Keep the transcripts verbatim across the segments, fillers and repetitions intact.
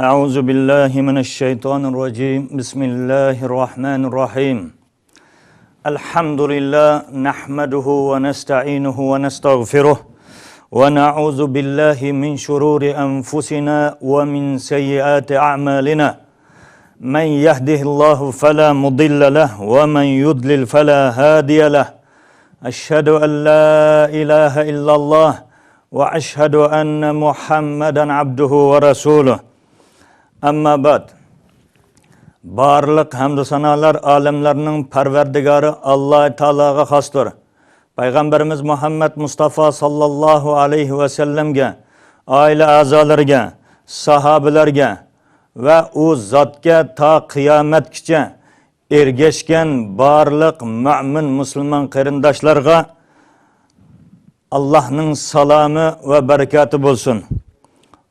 أعوذ بالله من الشيطان الرجيم. بسم الله الرحمن الرحيم. الحمد لله، نحمده ونستعينه ونستغفره، ونعوذ بالله من شرور أنفسنا ومن سيئات أعمالنا. من يهده الله فلا مضل له، ومن يضلل فلا هادي له. أشهد أن لا إله إلا الله، وأشهد أن محمدا عبده ورسوله. أما بعد. بارلىق ھەمدۇ سانالار ئالەملەرنىڭ پەرۋەردىگارى ئاللا تائالاغا خاستۇر. پەيغەمبىرىمىز مۇھەممەد مۇستافا ساللاللاھۇ ئەلەيھى ۋەسەللەمگە، ئائىلە ئەزالىرىگە، ساھابىلەرگە ۋە ئۇ زاتكە تا قىيامەتكىچە ئېرىگەشكەن بارلىق مۆمىن مۇسۇلمان قېرىنداشلارغا ئاللاھنىڭ سالامى ۋە بەرىكاتى بولسۇن.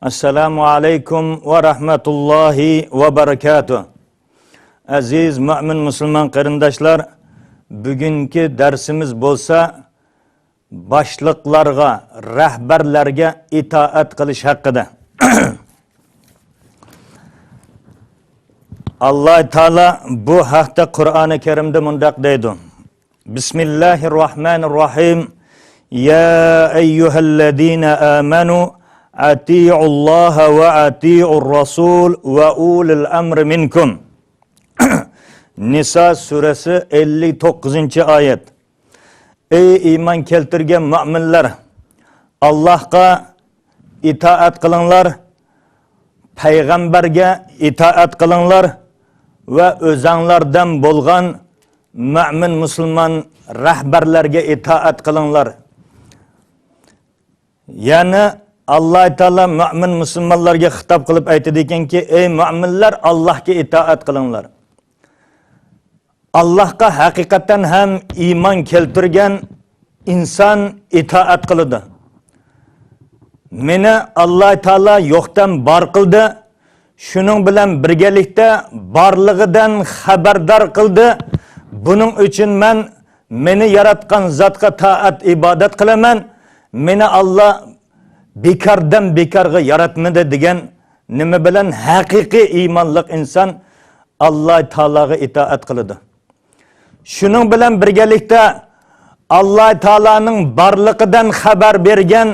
ئەسسالامۇ ئەلەيكۇم ۋە رەھمەتۇللاھى ۋە بەرىكاتۇھ. ئەزىز مۆمىن مۇسۇلمان قېرىنداشلار، بۈگۈنكى دەرسىمىز بولسا باشلىقلارغا، رەھبەرلەرگە ئىتائەت قىلىش ھەققىدە. ئاللا تائالا بۇ ھەقتە قۇرئانى كەرىمدە مۇنداق دەيدۇ: بسم الله الرحمن الرحيم. يا أيها الذين آمنوا أطيعوا الله وأطيعوا الرسول وأولي الأمر منكم. نىسا سۈرىسى، ئەللىك توققۇزىنچى ئايەت. ئەي ئىمان كەلتۈرگەن مۆمىنلەر، ئاللاھقا ئىتائەت قىلىڭلار، پەيغەمبەرگە ئىتائەت قىلىڭلار ۋە ئۆزەڭلاردىن بولغان مۆمىن مۇسۇلمان رەھبەرلەرگە ئىتائەت قىلىڭلار. يەنى ئاللا تائالا مۆمىن مۇسۇلمانلارغا خىتاب قىلىپ ئېيتىدىكەنكى، ئەي مۆمىنلەر، ئاللاھقا ئىتائەت قىلىڭلار. ئاللاھقا ھەقىقەتەن ھەم ئىمان كەلتۈرگەن ئىنسان ئىتائەت قىلىدۇ. مېنى ئاللا تائالا يوقتىن بار قىلدى، شۇنىڭ بىلەن بىرگىلىكتە بارلىقىدىن خەۋەردار قىلدى. بۇنىڭ ئۈچۈن مەن مېنى ياراتقان زاتقا تائەت، ئىبادەت قىلىمەن. مېنى ئاللا بىكاردىن بىكارغا ياراتمىدى دېگەن نېمە بىلەن ھەقىقىي ئىمانلىق ئىنسان ئاللا تائالاغا ئىتائەت قىلىدۇ. شۇنىڭ بىلەن بىرگىلىكتە، ئاللا تائالانىڭ بارلىقىدىن خەۋەر بەرگەن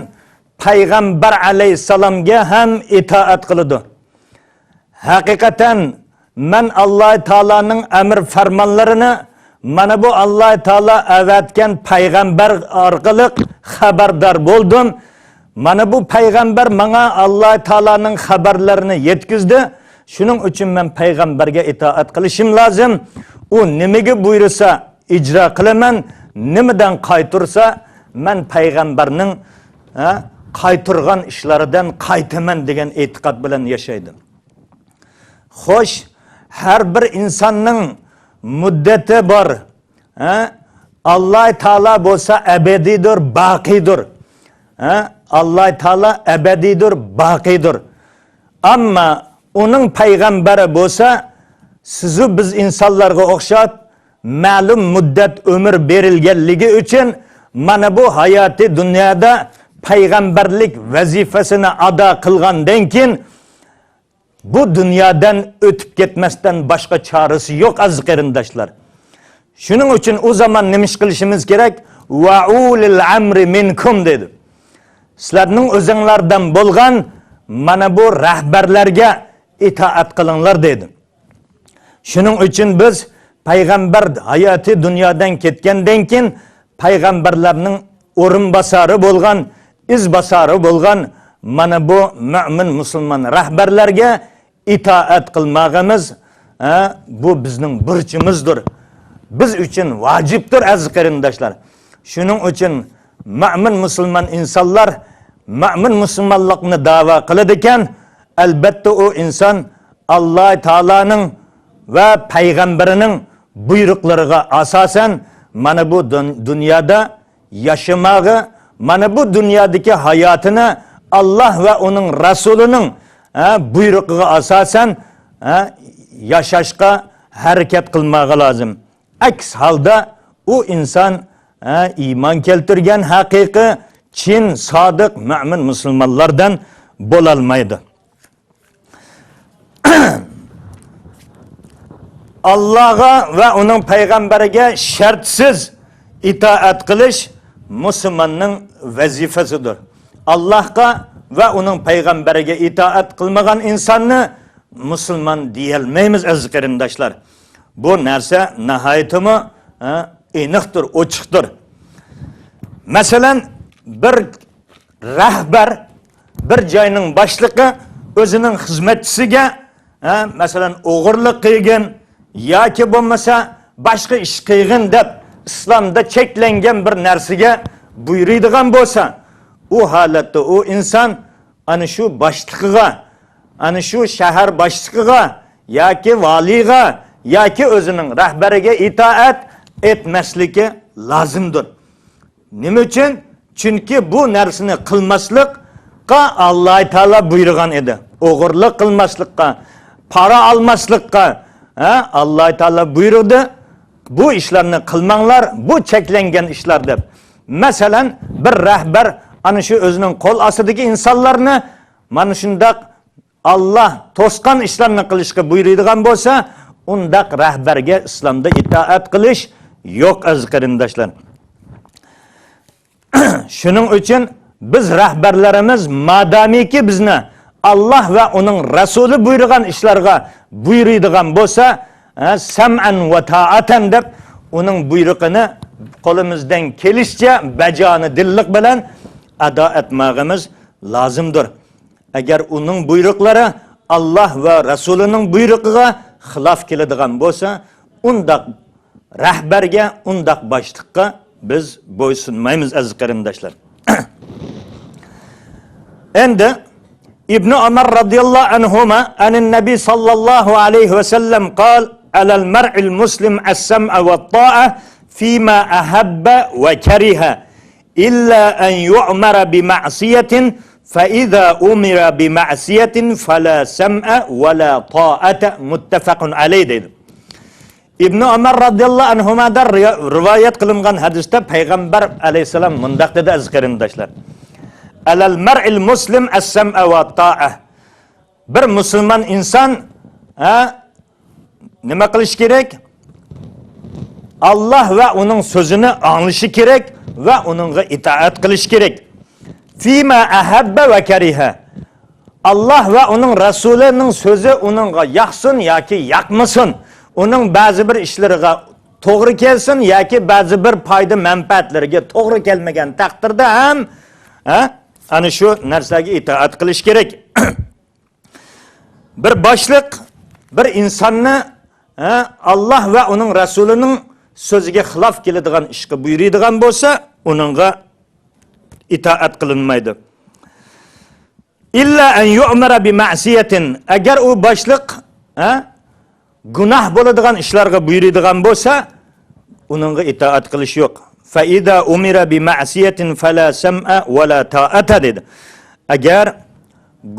پەيغەمبەر ئەلەيھىسسالامغا ھەم ئىتائەت قىلىدۇ. ھەقىقەتەن، مەن ئاللا تائالانىڭ ئەمر پەرمانلىرىنى مانا بۇ ئاللا تائالا ئەۋەتكەن پەيغەمبەر ئارقىلىق خەۋەردار بولدۇم. مانا بۇ پەيغەمبەر ماڭا ئاللا تائالانىڭ خەۋەرلىرىنى يەتكۈزدى. شۇنىڭ ئۈچۈن مەن پەيغەمبەرگە ئىتائەت قىلىشىم لازىم. ئۇ نېمىگە بۇيرۇسا، ئىجرا قىلىمەن، نېمىدىن قايتۇرسا، مەن پەيغەمبەرنىڭ، ھە، قايتۇرغان ئىشلىرىدىن قايتىمەن دېگەن ئېتىقاد بىلەن ياشايدۇ. خوش، ھەر بىر ئىنساننىڭ مۇددىتى بار. ھە؟ ئاللا تائالا بولسا ئەبەدىيدۇر، باقىيدۇر. ھە؟ ئاللا تائالا ئەبەدىيدۇر، باقىيدۇر. ئەمما ئۇنىڭ پەيغەمبىرى بولسا، سىزۇ بىز ئىنسانلارغا ئوخشاپ، مەلۇم مۇددەت ئۆمۈر بېرىلگەنلىكى ئۈچۈن، مانا بۇ ھاياتىي دۇنيادا پەيغەمبەرلىك ۋەزىپىسىنى ئادا قىلغاندىن كېيىن، بۇ دۇنيادىن ئۆتۈپ كەتمەستىن باشقا چارىسى يوق، ئەزىز قېرىنداشلار. شۇنىڭ ئۈچۈن ئۇ زامان نېمە ئىش قىلىشىمىز كېرەك؟ ۋە ئۇلىل ئەمرى مىنكۇم دېدى. سىلەرنىڭ ئۆزۈڭلاردىن بولغان مانا بۇ رەھبەرلەرگە ئىتائەت قىلىڭلار دېدى. شۇنىڭ ئۈچۈن بىز پەيغەمبەر ھاياتىي دۇنيادىن كەتكەندىن كېيىن پەيغەمبەرلەرنىڭ ئورۇنباسارى بولغان، ئىزباسارى بولغان مانا بۇ مۆمىن مۇسۇلمان رەھبەرلەرگە ئىتائەت قىلماغىمىز، ھە، بۇ بىزنىڭ بۇرچىمىزدۇر. بىز ئۈچۈن ۋاجىپتۇر، ئەزىز قېرىنداشلار. شۇنىڭ ئۈچۈن مۆمىن مۇسۇلمان ئىنسانلار مۆمىن مۇسۇلمانلىقنى دەۋا قىلىدىكەن، ئەلبەتتە ئۇ ئىنسان ئاللا تائالانىڭ ۋە پەيغەمبىرىنىڭ بۇيرۇقلىرىغا ئاساسەن مانا بۇ دۇن-، دۇنيادا ياشىماغا، مانا بۇ دۇنيادىكى ھاياتىنى ئاللا ۋە ئۇنىڭ رەسۇلىنىڭ، ھە، بۇيرۇقىغا ئاساسەن، ھە، ياشاشقا ھەرىكەت قىلماغا لازىم. ئەكس ھالدا ئۇ ئىنسان، ھە، ئىمان كەلتۈرگەن ھەقىقىي، چىن، سادىق مۆمىن مۇسۇلمانلاردىن بولالمايدۇ. ئاللاغا ۋە ئۇنىڭ پەيغەمبىرىگە شەرتسىز ئىتائەت قىلىش مۇسۇلماننىڭ ۋەزىپىسىدۇر. ئاللاغا ۋە ئۇنىڭ پەيغەمبىرىگە ئىتائەت قىلمىغان ئىنساننى مۇسۇلمان دېيەلمەيمىز، ئەزىز قېرىنداشلار. بۇ نەرسە ناھايىتىمۇ، ھە، ئېنىقتۇر، ئوچۇقتۇر. مەسىلەن، بىر رەھبەر، بىر جاينىڭ باشلىقى ئۆزىنىڭ خىزمەتچىسىگە، ھە، مەسىلەن، ئوغرىلىق قىلغىن ياكى بولمىسا باشقا ئىش قىلغىن دەپ ئىسلامدا چەكلەنگەن بىر نەرسىگە بۇيرۇيدىغان بولسا، ئۇ ھالەتتە ئۇ ئىنسان ئەنە شۇ باشلىقىغا، ئەنە شۇ شەھەر باشلىقىغا ياكى ۋالىيغا ياكى ئۆزىنىڭ رەھبىرىگە ئىتائەت ئەتمەسلىكى لازىمدۇر. نېمە ئۈچۈن؟ چۈنكى بۇ نەرسىنى قىلماسلىققا ئاللاھ تائالا بۇيرۇغان ئىدى. ئوغرىلىق قىلماسلىققا، پارا ئالماسلىققا، ھە، ئاللاھ تائالا بۇيرۇدى، بۇ ئىشلارنى قىلماڭلار، بۇ چەكلەنگەن ئىشلار دەپ. مەسىلەن، بىر رەھبەر ئەنە شۇ ئۆزىنىڭ قول ئاستىدىكى ئىنسانلارنى مانا شۇنداق ئاللاھ توسقان ئىشلارنى قىلىشقا بۇيرۇيدىغان بولسا، ئۇنداق رەھبەرگە ئىسلامدا ئىتائەت قىلىش يوق، ئەزىز قېرىنداشلار. شۇنىڭ ئۈچۈن بىز رەھبەرلىرىمىز مادامىكى بىزنى ئاللاھ ۋە ئۇنىڭ رەسۇلى بۇيرۇغان ئىشلارغا بۇيرۇيدىغان بولسا، ھە، سەمئەن ۋە تائەتەن دەپ ئۇنىڭ بۇيرۇقىنى قولىمىزدىن كېلىشىچە بەجانى دىللىق بىلەن ئادا ئەتمەگىمىز لازىمدۇر. ئەگەر ئۇنىڭ بۇيرۇقلىرى ئاللاھ ۋە رەسۇلىنىڭ بۇيرۇقىغا خىلاپ كېلىدىغان بولسا، ئۇنداق رەھبەرگە، ئۇنداق باشلىققا بىز بويسۇنمايمىز، ئەزىز قېرىنداشلار. ئەندى ئىبنى ئۆمەر رەزىياللاھۇ ئەنھۇما، ئەنىن نەبى سەللەللاھۇ ئەلەيھى ۋەسەللەم قال، ئەلەل مەرئىل مۇسلىم ئەس-سەمئە ۋەت-تائە فىما ئەھەببە ۋە كەرىھە، ئىللا ئەن يۇئمەرە بىمەئسىيەتىن، فەئىزا ئۇمىرە بىمەئسىيەتىن فەلا سەمئە ۋەلا تائەتە، مۇتتەفەقۇن ئەلەيھ، دەيدۇ. ئىبنى ئۆمەر رەزىياللاھۇ ئەنھۇمادىن رىۋا-، رىۋايەت قىلىنغان ھەدىستە پەيغەمبەر ئەلەيھىسسالام مۇنداق دېدى، ئەزىز قېرىنداشلار. ئەلەل مەرئىل مۇسلىم ئەس-سەمئە ۋەت-تائە. بىر مۇسۇلمان ئىنسان، ھە، نېمە قىلىشى كېرەك؟ ئاللاھ ۋە ئۇنىڭ سۆزىنى ئاڭلىشى كېرەك ۋە ئۇنىڭغا ئىتائەت قىلىشى كېرەك. فىما ئەھەببە ۋە كەرىھە. ئاللاھ ۋە ئۇنىڭ رەسۇلىنىڭ سۆزى ئۇنىڭغا ياقسۇن ياكى ياقمىسۇن، ئۇنىڭ بەزى بىر ئىشلىرىغا توغرا كەلسۇن ياكى بەزى بىر پايدا مەنپەئەتلىرىگە توغرا كەلمىگەن تەقدىردە ھەم، ھە، ئەنە شۇ نەرسىگە ئىتائەت قىلىش كېرەك. بىر باشلىق بىر ئىنساننى، ھە، ئاللاھ ۋە ئۇنىڭ رەسۇلىنىڭ سۆزىگە خىلاپ كېلىدىغان ئىشقا بۇيرۇيدىغان بولسا، ئۇنىڭغا ئىتائەت قىلىنمايدۇ. ئىللا ئەن يۇئمەرە بىمەئسىيەتىن. ئەگەر ئۇ باشلىق، ھە، گۇناھ بولىدىغان ئىشلارغا بۇيرۇيدىغان بولسا، ئۇنىڭغا ئىتائەت قىلىش يوق. فەئىزا ئۇمىرە بىمەئسىيەتىن فەلا سەمئە ۋەلا تائەتە، دېدى. ئەگەر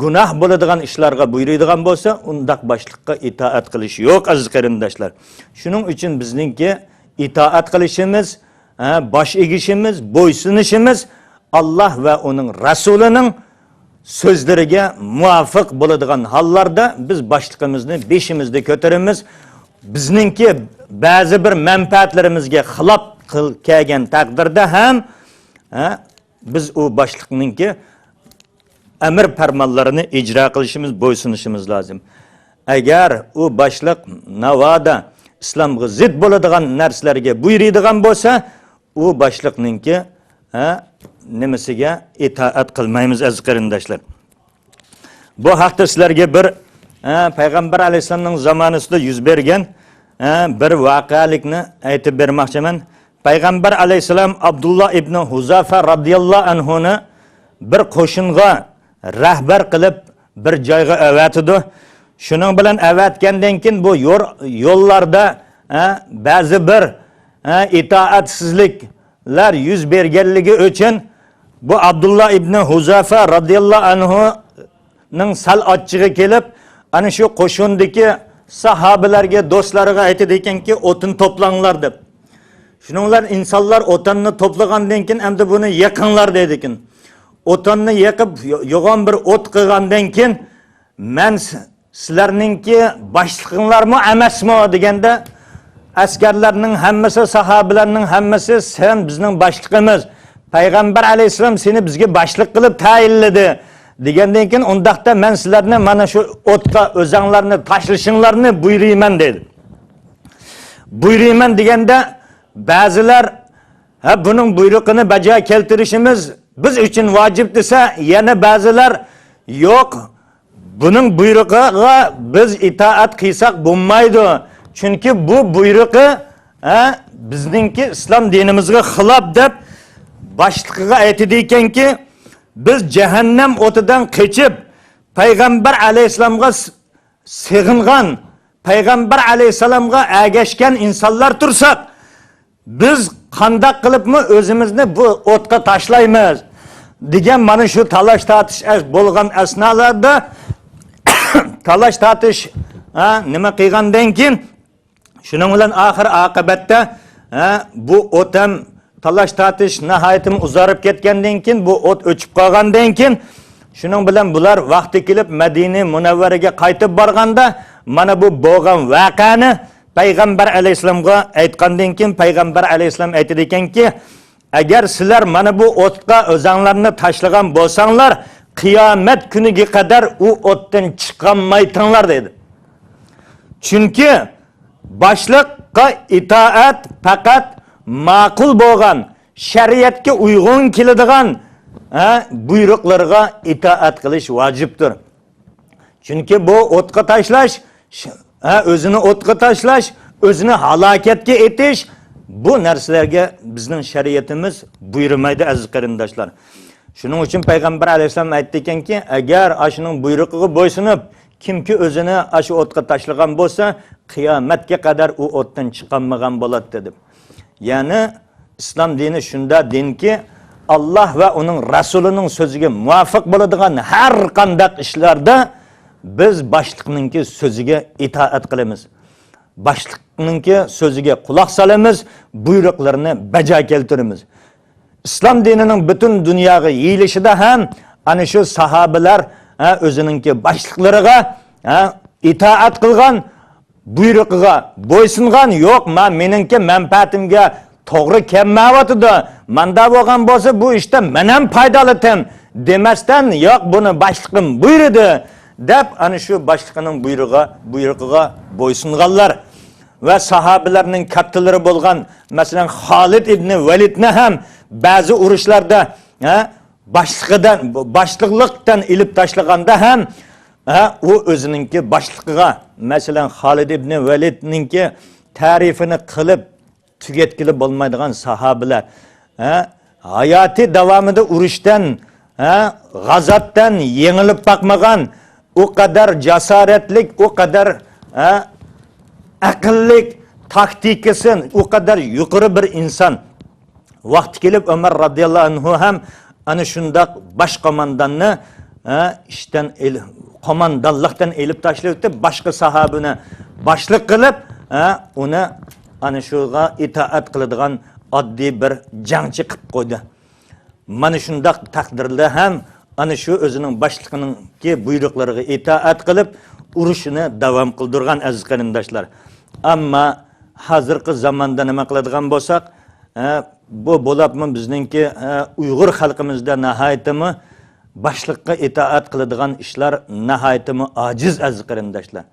گۇناھ بولىدىغان ئىشلارغا بۇيرۇيدىغان بولسا، ئۇنداق باشلىققا ئىتائەت قىلىش يوق، ئەزىز قېرىنداشلار. شۇنىڭ ئۈچۈن بىزنىڭكى ئىتائەت قىلىشىمىز، ھە، باش ئېگىشىمىز، بويسۇنۇشىمىز ئاللاھ ۋە ئۇنىڭ رەسۇلىنىڭ سۆزلىرىگە مۇۋاپىق بولىدىغان ھاللاردا بىز باشلىقىمىزنى بېشىمىزدا كۆتۈرىمىز. بىزنىڭكى بەزى بىر مەنپەئەتلىرىمىزگە خىلاپ قىل-، كەلگەن تەقدىردە ھەم، ھە، بىز ئۇ باشلىقنىڭكى ئەمىر پەرمانلىرىنى ئىجرا قىلىشىمىز، بويسۇنۇشىمىز لازىم. ئەگەر ئۇ باشلىق ناۋادا ئىسلامغا زىت بولىدىغان نەرسىلەرگە بۇيرۇيدىغان بولسا، ئۇ باشلىقنىڭكى، ھە، نېمىسىگە ئىتائەت قىلمايمىز، ئەزىز قېرىنداشلار. بۇ ھەقتە سىلەرگە بىر، ھە، پەيغەمبەر ئەلەيھىسسالامنىڭ زامانىسىدا يۈز بەرگەن، ھە، بىر ۋەقەلىكنى ئېيتىپ بەرمەكچىمەن. پەيغەمبەر ئەلەيھىسسالام ئابدۇللا ئىبنى ھۇزافە رەزىياللاھۇ ئەنھۇنى بىر قوشۇنغا رەھبەر قىلىپ بىر جايغا ئەۋەتىدۇ. شۇنىڭ بىلەن ئەۋەتكەندىن كېيىن بۇ يور-، يوللاردا، ھە، بەزى بىر، ھە، ئىتائەتسىزلىكلەر يۈز بەرگەنلىكى ئۈچۈن بۇ ئابدۇللا ئىبنى ھۇزافە رەزىياللاھۇ ئەنھۇنىڭ سەل ئاچچىقى كېلىپ، ئەنە شۇ قوشۇندىكى ساھابىلەرگە، دوستلارغا ئېيتىدىكەنكى، ئوتۇن توپلاڭلار دەپ. شۇنىڭ بىلەن ئىنسانلار ئوتۇننى توپلىغاندىن كېيىن، ئەمدى بۇنى يېقىڭلار دەيدىكەن. ئوتۇننى يېقىپ، يو-، يوغان بىر ئوت قىلغاندىن كېيىن، مەن س-، سىلەرنىڭكى باشلىقىڭلارمۇ ئەمەسمۇ؟ دېگەندە، ئەسكەرلەرنىڭ ھەممىسى، ساھابىلەرنىڭ ھەممىسى، سەن بىزنىڭ باشلىقىمىز، پەيغەمبەر ئەلەيھىسسالام سېنى بىزگە باشلىق قىلىپ تەيىنلىدى، دېگەندىن كېيىن، ئۇنداقتا مەن سىلەرنى مانا شۇ ئوتقا ئۆزەڭلارنى تاشلىشىڭلارنى بۇيرۇيمەن، دېدى. بۇيرۇيمەن دېگەندە، بەزىلەر، ھە، بۇنىڭ بۇيرۇقىنى بەجا كەلتۈرۈشىمىز بىز ئۈچۈن ۋاجىپ دېسە، يەنە بەزىلەر، يوق، بۇنىڭ بۇيرۇقىغا بىز ئىتائەت قىلساق بولمايدۇ. چۈنكى بۇ بۇيرۇقى، ھە، بىزنىڭكى ئىسلام دىنىمىزغا خىلاپ، دەپ باشلىقىغا ئېيتىدىكەنكى، بىز جەھەننەم ئوتىدىن قېچىپ، پەيغەمبەر ئەلەيھىسسالامغا س-، سېغىنغان، پەيغەمبەر ئەلەيھىسسالامغا ئەگەشكەن ئىنسانلار تۇرساق، بىز قانداق قىلىپمۇ ئۆزىمىزنى بۇ ئوتقا تاشلايمىز؟ دېگەن مانا شۇ تالاش تارتىش ئەس-، بولغان ئەسنالاردا، تالاش تارتىش، ھە، نېمە قىلغاندىن كېيىن، شۇنىڭ بىلەن ئاخىر ئاقىبەتتە، ھە، بۇ ئوت ھەم تالاش تارتىش ناھايىتىمۇ ئۇزارىپ كەتكەندىن كېيىن، بۇ ئوت ئۆچۈپ قالغاندىن كېيىن، شۇنىڭ بىلەن بۇلار ۋاقتى كېلىپ مەدىنە مۇنەۋۋەرىگە قايتىپ بارغاندا، مانا بۇ بولغان ۋەقەنى پەيغەمبەر ئەلەيھىسسالامغا ئېيتقاندىن كېيىن، پەيغەمبەر ئەلەيھىسسالام ئېيتىدىكەنكى، ئەگەر سىلەر مانا بۇ ئوتقا ئۆزەڭلارنى تاشلىغان بولساڭلار، قىيامەت كۈنىگە قەدەر ئۇ ئوتتىن چىقالمايتىڭلار، دېدى. چۈنكى باشلىققا ئىتائەت پەقەت ماقۇل بولغان، شەرىئەتكە ئۇيغۇن كېلىدىغان، ھە، بۇيرۇقلىرىغا ئىتائەت قىلىش ۋاجىپتۇر. چۈنكى بۇ ئوتقا تاشلاش، ش-، ھە، ئۆزىنى ئوتقا تاشلاش، ئۆزىنى ھالاكەتكە ئېتىش، بۇ نەرسىلەرگە بىزنىڭ شەرىئىتىمىز بۇيرۇمايدۇ، ئەزىز قېرىنداشلار. شۇنىڭ ئۈچۈن پەيغەمبەر ئەلەيھىسسالام ئېيتتىكەنكى، ئەگەر ئاشۇنىڭ بۇيرۇقىغا بويسۇنۇپ، كىمكى ئۆزىنى ئاشۇ ئوتقا تاشلىغان بولسا، قىيامەتكە قەدەر ئۇ ئوتتىن چىقالمىغان بولاتتى، دەپ. يەنى ئىسلام دىنى شۇنداق دىنكى، ئاللاھ ۋە ئۇنىڭ رەسۇلىنىڭ سۆزىگە مۇۋاپىق بولىدىغان ھەر قانداق ئىشلاردا بىز باشلىقنىڭكى سۆزىگە ئىتائەت قىلىمىز. باشلىقنىڭكى سۆزىگە قۇلاق سالىمىز، بۇيرۇقلىرىنى بەجا كەلتۈرىمىز. ئىسلام دىنىنىڭ پۈتۈن دۇنياغا يېيىلىشىدا ھەم ئەنە شۇ ساھابىلەر، ھە، ئۆزىنىڭكى باشلىقلىرىغا، ھە، ئىتائەت قىلغان، بۇيرۇقىغا بويسۇنغان، يوق، ما-، مېنىڭكى مەنپەئەتىمگە توغرا كەلمەيۋاتىدۇ، ماندا بولغان بولسا بۇ ئىشتا مەن ھەم پايدا ئالاتتىم دېمەستىن، ياق، بۇنى باشلىقىم بۇيرۇدى دەپ، ئەنە شۇ باشلىقىنىڭ بۇيرۇقىغا، بۇيرۇقىغا بويسۇنغانلار ۋە ساھابىلەرنىڭ كاتتىلىرى بولغان، مەسىلەن، خالىد ئىبنى ۋەلىدنى ھەم بەزى ئۇرۇشلاردا، ھە، باشلىقىدىن، باشلىقلىقتىن ئېلىپ تاشلىغاندا ھەم، ھە، ئۇ ئۆزىنىڭكى باشلىقىغا، مەسىلەن، خالىد ئىبنى ۋەلىدنىڭكى تەرىپىنى قىلىپ تۈگەتكىلى بولمايدىغان ساھابىلەر، ھە، ھاياتى داۋامىدا ئۇرۇشتىن، ھە، غازاتتىن يېڭىلىپ باقمىغان، ئۇ قەدەر جاسارەتلىك، ئۇ قەدەر، ھە، ئەقىللىك، تاكتىكىسى ئۇ قەدەر يۇقىرى بىر ئىنسان. ۋاقتى كېلىپ ئۆمەر رازىياللاھۇ ئەنھۇ ھەم ئەنە شۇنداق باش قومانداننى، ھە، ئىشتىن ئېل-، قوماندانلىقتىن ئېلىپ تاشلىۋېتىپ، باشقا ساھابىنى باشلىق قىلىپ، ھە، ئۇنى ئەنە شۇغا ئىتائەت قىلىدىغان ئاددىي بىر جەڭچى قىلىپ قويدى. مانا شۇنداق تەقدىردە ھەم ئەنە شۇ ئۆزىنىڭ باشلىقىنىڭكى بۇيرۇقلىرىغا ئىتائەت قىلىپ، ئۇرۇشىنى داۋام قىلدۇرغان، ئەزىز قېرىنداشلار. ئەمما ھازىرقى زاماندا نېمە قىلىدىغان بولساق، ھە، بۇ بولۇپمۇ بىزنىڭكى، ھە، ئۇيغۇر خەلقىمىزدە ناھايىتىمۇ باشلىققا ئىتائەت قىلىدىغان ئىشلار ناھايىتىمۇ ئاجىز، ئەزىز قېرىنداشلار.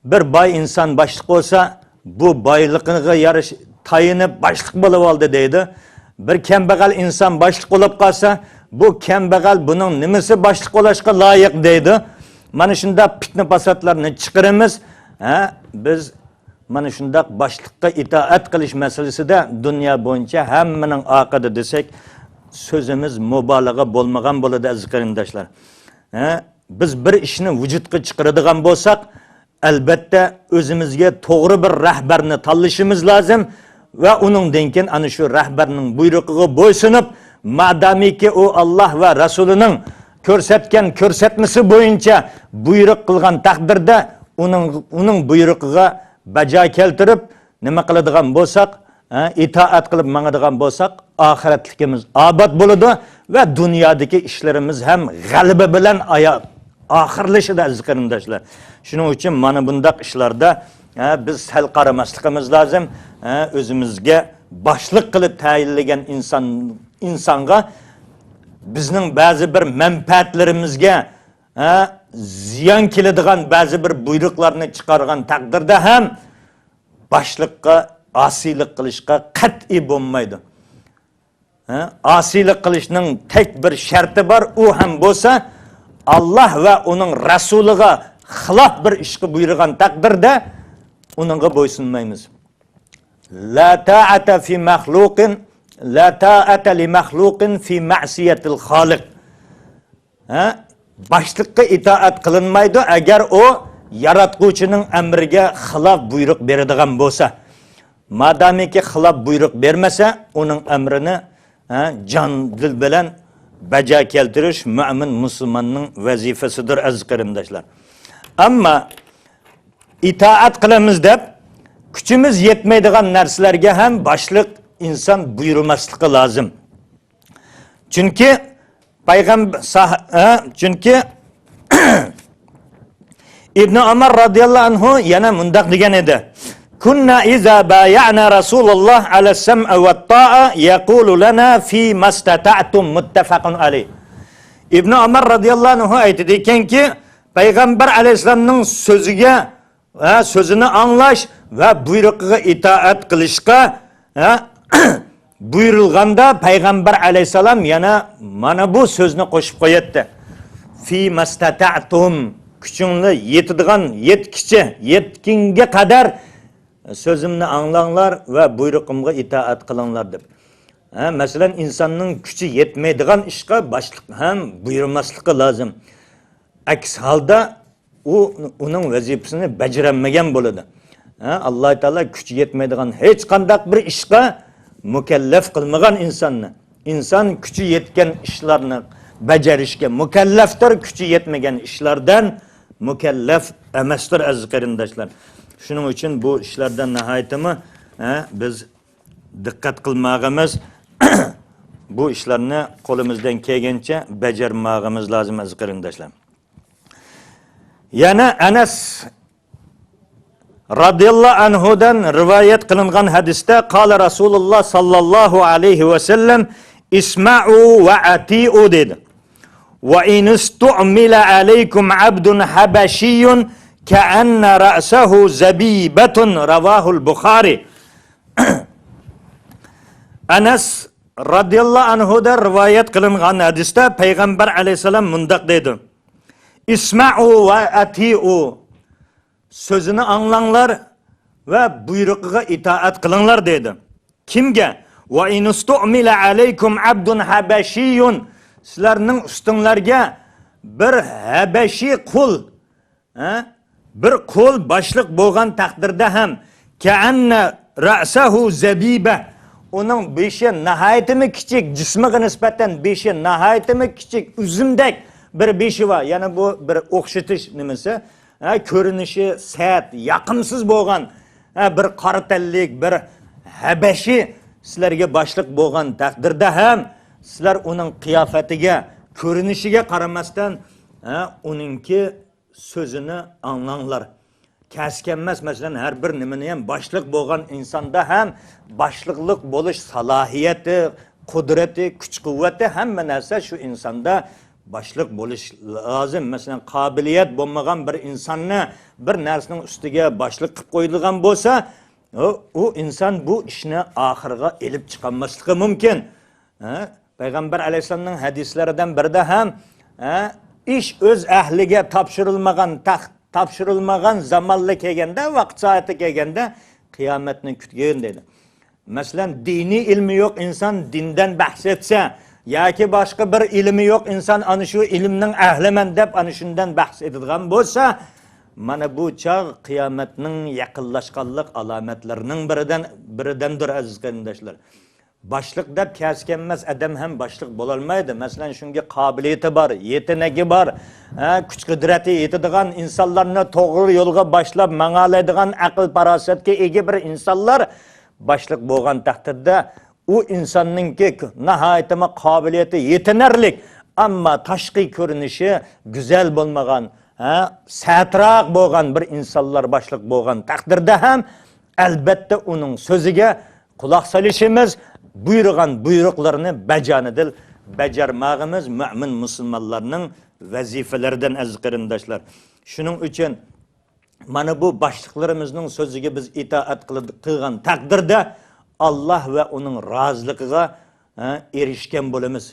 بىر باي ئىنسان باشلىق بولسا، بۇ بايلىقىغا يارىشا تايىنىپ باشلىق بولۇۋالدى دەيدۇ. بىر كەمبەغەل ئىنسان باشلىق بولۇپ قالسا، بۇ كەمبەغەل بۇنىڭ نېمىسى باشلىق بولۇشقا لايىق دەيدۇ. مانا شۇنداق پىتنە-پاساتلارنى چىقىرىمىز. ھە، بىز مانا شۇنداق باشلىققا ئىتائەت قىلىش مەسىلىسىدە دۇنيا بويىچە ھەممىنىڭ ئارقىدا دېسەك، سۆزىمىز مۇبالىغە بولمىغان بولىدۇ، ئەزىز قېرىنداشلار. ھە؟ بىز بىر ئىشنى ۋۇجۇدقا چىقىرىدىغان بولساق، ئەلبەتتە، ئۆزىمىزگە توغرا بىر رەھبەرنى تاللىشىمىز لازىم ۋە ئۇنىڭدىن كېيىن ئەنە شۇ رەھبەرنىڭ بۇيرۇقىغا بويسۇنۇپ، مادامىكى ئۇ ئاللاھ ۋە رەسۇلىنىڭ كۆرسەتكەن كۆرسەتمىسى بويىچە بۇيرۇق قىلغان تەقدىردە، ئۇنىڭ، ئۇنىڭ بۇيرۇقىغا بەجا كەلتۈرۈپ، نېمە قىلىدىغان بولساق، ھە، ئىتائەت قىلىپ ماڭىدىغان بولساق، ئاخىرەتلىكىمىز ئاباد بولىدۇ ۋە دۇنيادىكى ئىشلىرىمىز ھەم غەلىبە بىلەن ئايا-، ئاخىرلىشىدۇ، ئەزىز قېرىنداشلار. شۇنىڭ ئۈچۈن مانا بۇنداق ئىشلاردا، ھە، بىز سەل قارىماسلىقىمىز لازىم. ھە، ئۆزىمىزگە باشلىق قىلىپ تەيىنلىگەن ئىنسان، ئىنسانغا بىزنىڭ بەزى بىر مەنپەئەتلىرىمىزگە، ھە، زىيان كېلىدىغان بەزى بىر بۇيرۇقلارنى چىقارغان تەقدىردە ھەم باشلىققا ئاسىيلىق قىلىشقا قەتئىي بولمايدۇ. ھە؟ ئاسىيلىق قىلىشنىڭ تەك بىر شەرتى بار، ئۇ ھەم بولسا، ئاللاھ ۋە ئۇنىڭ رەسۇلىغا خىلاپ بىر ئىشقا بۇيرۇغان تەقدىردە، ئۇنىڭغا بويسۇنمايمىز. لا تائەتە في مخلوق، لا تائەتە لمخلوق في معصية الخالق. ھە؟ باشلىققا ئىتائەت قىلىنمايدۇ، ئەگەر ئۇ ياراتقۇچىنىڭ ئەمرىگە خىلاپ بۇيرۇق بېرىدىغان بولسا. مادامىكى خىلاپ بۇيرۇق بەرمىسە، ئۇنىڭ ئەمرىنى، ھە، جان دىل بىلەن بەجا كەلتۈرۈش مۆمىن مۇسۇلماننىڭ ۋەزىپىسىدۇر، ئەزىز قېرىنداشلار. ئەمما ئىتائەت قىلىمىز دەپ، كۈچىمىز يەتمەيدىغان نەرسىلەرگە ھەم باشلىق ئىنسان بۇيرۇماسلىقى لازىم. چۈنكى پەيغەمبەر، ساھ-، ھە، چۈنكى ئىبنى ئۆمەر رازىياللاھۇ ئەنھۇ يەنە مۇنداق دېگەن ئىدى: كنا إذا بايعنا رسول الله على السمع والطاعة يقول لنا فيما استطعتم، متفق عليه. ئىبنى ئۆمەر رازىياللاھۇ ئەنھۇ ئېيتىدىكەنكى، پەيغەمبەر ئەلەيھىسسالامنىڭ سۆزىگە، ھە، سۆزىنى ئاڭلاش ۋە بۇيرۇقىغا ئىتائەت قىلىشقا، ھە، بۇيرۇلغاندا، پەيغەمبەر ئەلەيھىسسالام يەنە مانا بۇ سۆزنى قوشۇپ قوياتتى: فيما استطعتم، كۈچۈڭلار يېتىدىغان، يەتكىچە، يەتكىنگە قەدەر سۆزۈمنى ئاڭلاڭلار ۋە بۇيرۇقۇمغا ئىتائەت قىلىڭلار دەپ. ھە، مەسىلەن، ئىنساننىڭ كۈچى يەتمەيدىغان ئىشقا باشلىق ھەم بۇيرۇماسلىقى لازىم. ئەكس ھالدا ئۇ ئۇنىڭ ۋەزىپىسىنى بەجىرەلمىگەن بولىدۇ. ھە، ئاللاھ تائالا كۈچى يەتمەيدىغان ھېچقانداق بىر ئىشقا مۇكەللەپ قىلمىغان ئىنساننى. ئىنسان كۈچى يەتكەن ئىشلارنى بەجىرىشكە مۇكەللەپتۇر، كۈچى يەتمىگەن ئىشلاردىن مۇكەللەپ ئەمەستۇر، ئەزىز قېرىنداشلار. شۇنىڭ ئۈچۈن بۇ ئىشلاردا ناھايىتىمۇ، ھە، بىز دىققەت قىلماغىمىز، بۇ ئىشلارنى قولىمىزدىن كەلگەنچە بەجەرماغىمىز لازىم، ئەزىز قېرىنداشلار. يەنە ئەنەس رازىياللاھۇ ئەنھۇدىن رىۋايەت قىلىنغان ھەدىستە، قال رسول الله صلى الله عليه وسلم: اسمعوا وأطيعوا دېدى. وإن استعمل عليكم عبد حبشي كأن رأسه زبيبة، رواه البخاري. ئەنەس رازىياللاھۇ ئەنھۇدىن رىۋايەت قىلىنغان ھەدىستە پەيغەمبەر ئەلەيھىسسالام مۇنداق دەيدۇ: اسمعوا وأطيعوا، سۆزىنى ئاڭلاڭلار ۋە بۇيرۇقىغا ئىتائەت قىلىڭلار دەيدۇ. كىمگە؟ وإن استعمل عليكم عبد حبشي، سىلەرنىڭ ئۈستۈڭلارگە بىر ھەبەشىي قۇل، ھە؟ بىر قۇل باشلىق بولغان تەقدىردە ھەم، كأن رأسه زبيبة، ئۇنىڭ بېشى ناھايىتىمۇ كىچىك، جىسمىغا نىسبەتەن بېشى ناھايىتىمۇ كىچىك، ئۈزۈمدەك بىر بېشى بار. يەنى بۇ بىر ئوخشىتىش نېمىسى. ھە، كۆرۈنۈشى سەت، ياقىمسىز بولغان، ھە، بىر قارا تەنلىك، بىر ھەبەشى سىلەرگە باشلىق بولغان تەقدىردە ھەم، سىلەر ئۇنىڭ قىياپىتىگە، كۆرۈنۈشىگە قارىماستىن، ھە، ئۇنىڭكى سۆزىنى ئاڭلاڭلار. كەسكەنمەس، مەسىلەن، ھەر بىر نېمىنى ھەم باشلىق بولغان ئىنساندا ھەم باشلىقلىق بولۇش سالاھىيىتى، قۇدرىتى، كۈچ-قۇۋۋىتى، ھەممە نەرسە شۇ ئىنساندا باشلىق بولۇش لازىم. مەسىلەن، قابىلىيەت بولمىغان بىر ئىنساننى بىر نەرسىنىڭ ئۈستىگە باشلىق قىلىپ قويىدىغان بولسا، ئۇ، ئۇ ئىنسان بۇ ئىشنى ئاخىرىغا ئېلىپ چىقالماسلىقى مۇمكىن. ھە؟ پەيغەمبەر ئەلەيھىسسالامنىڭ ھەدىسلىرىدىن بىرىدە ھەم، ھە، ئىش ئۆز ئەھلىگە تاپشۇرۇلمىغان تەق-، تاپشۇرۇلمىغان زامانلا كەلگەندە، ۋاقىت سائىتى كەلگەندە قىيامەتنى كۈتكىن دەيدۇ. مەسىلەن، دىنىي ئىلمى يوق ئىنسان دىندىن بەھس ئەتسە، ياكى باشقا بىر ئىلمى يوق ئىنسان ئانا شۇ ئىلىمنىڭ ئەھلىمەن دەپ ئانا شۇندىن بەھس ئېتىدىغان بولسا، مانا بۇ چاغ قىيامەتنىڭ يېقىنلاشقانلىق ئالامەتلىرىنىڭ بىرىدىن، بىرىدىندۇر، ئەزىز قېرىنداشلار. باشلىق دەپ كەسكەنمەس ئادەم ھەم باشلىق بولالمايدۇ. مەسىلەن، شۇنىڭكى قابىلىيىتى بار، يېتىنىكى بار، ھە، كۈچ-قۇدرىتى يېتىدىغان ئىنسانلارنى توغرا يولغا باشلاپ ماڭالايدىغان، ئەقىل-پاراسەتكە ئىگە بىر ئىنسانلار باشلىق بولغان تەقدىردە، ئۇ ئىنساننىڭكى ناھايىتىمۇ قابىلىيىتى يېتىنەرلىك، ئەمما تاشقى كۆرۈنۈشى گۈزەل بولمىغان، ھە، سەتراق بولغان بىر ئىنسانلار باشلىق بولغان تەقدىردە ھەم، ئەلبەتتە، ئۇنىڭ سۆزىگە قۇلاق سېلىشىمىز، بۇيرۇغان بۇيرۇقلىرىنى بەجانىدىل بەجەرمەگىمىز مۆمىن مۇسۇلمانلارنىڭ ۋەزىپىلىرىدىن، ئەزىز قېرىنداشلار. شۇنىڭ ئۈچۈن مانا بۇ باشلىقلىرىمىزنىڭ سۆزىگە بىز ئىتائەت قىلىد-، قىلغان تەقدىردە، ئاللاھ ۋە ئۇنىڭ رازىلىقىغا، ھە، ئېرىشكەن بولىمىز.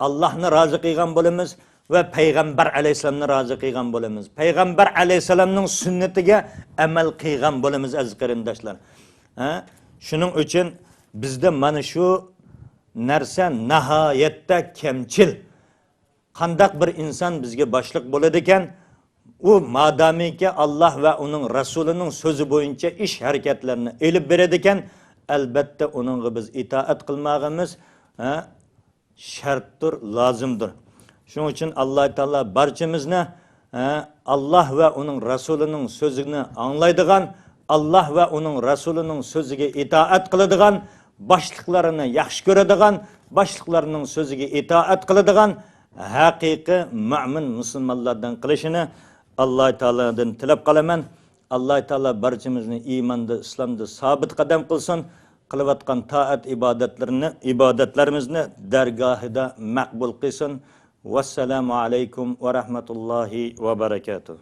ئاللاھنى رازى قىلغان بولىمىز ۋە پەيغەمبەر ئەلەيھىسسالامنى رازى قىلغان بولىمىز. پەيغەمبەر ئەلەيھىسسالامنىڭ سۈننىتىگە ئەمەل قىلغان بولىمىز، ئەزىز قېرىنداشلار. ھە؟ شۇنىڭ ئۈچۈن بىزدە مانا شۇ نەرسە ناھايەتتە كەمچىل. قانداق بىر ئىنسان بىزگە باشلىق بولىدىكەن، ئۇ مادامىكى ئاللاھ ۋە ئۇنىڭ رەسۇلىنىڭ سۆزى بويىچە ئىش ھەرىكەتلەرنى ئېلىپ بېرىدىكەن، ئەلبەتتە ئۇنىڭغا بىز ئىتائەت قىلماغىمىز، ھە، شەرتتۇر، لازىمدۇر. شۇنىڭ ئۈچۈن ئاللاھ تائالا بارچىمىزنى، ھە، ئاللاھ ۋە ئۇنىڭ رەسۇلىنىڭ سۆزىنى ئاڭلايدىغان، ئاللاھ ۋە ئۇنىڭ رەسۇلىنىڭ سۆزىگە ئىتائەت قىلىدىغان، باشلىقلارنى ياخشى كۆرىدىغان، باشلىقلارنىڭ سۆزىگە ئىتائەت قىلىدىغان ھەقىقىي مۆمىن مۇسۇلمانلاردىن قىلىشىنى ئاللاھ تائالادىن تىلەپ قالىمەن. ئاللاھ تائالا بارچىمىزنى ئىماندا، ئىسلامدا سابىت قەدەم قىلسۇن. قىلىۋاتقان تائەت ئىبادەتلىرىنى، ئىبادەتلىرىمىزنى دەرگاھىدا مەقبۇل قىلسۇن. ۋەسسالامۇ ئەلەيكۇم ۋە رەھمەتۇللاھى ۋە بەرەكاتۇھ.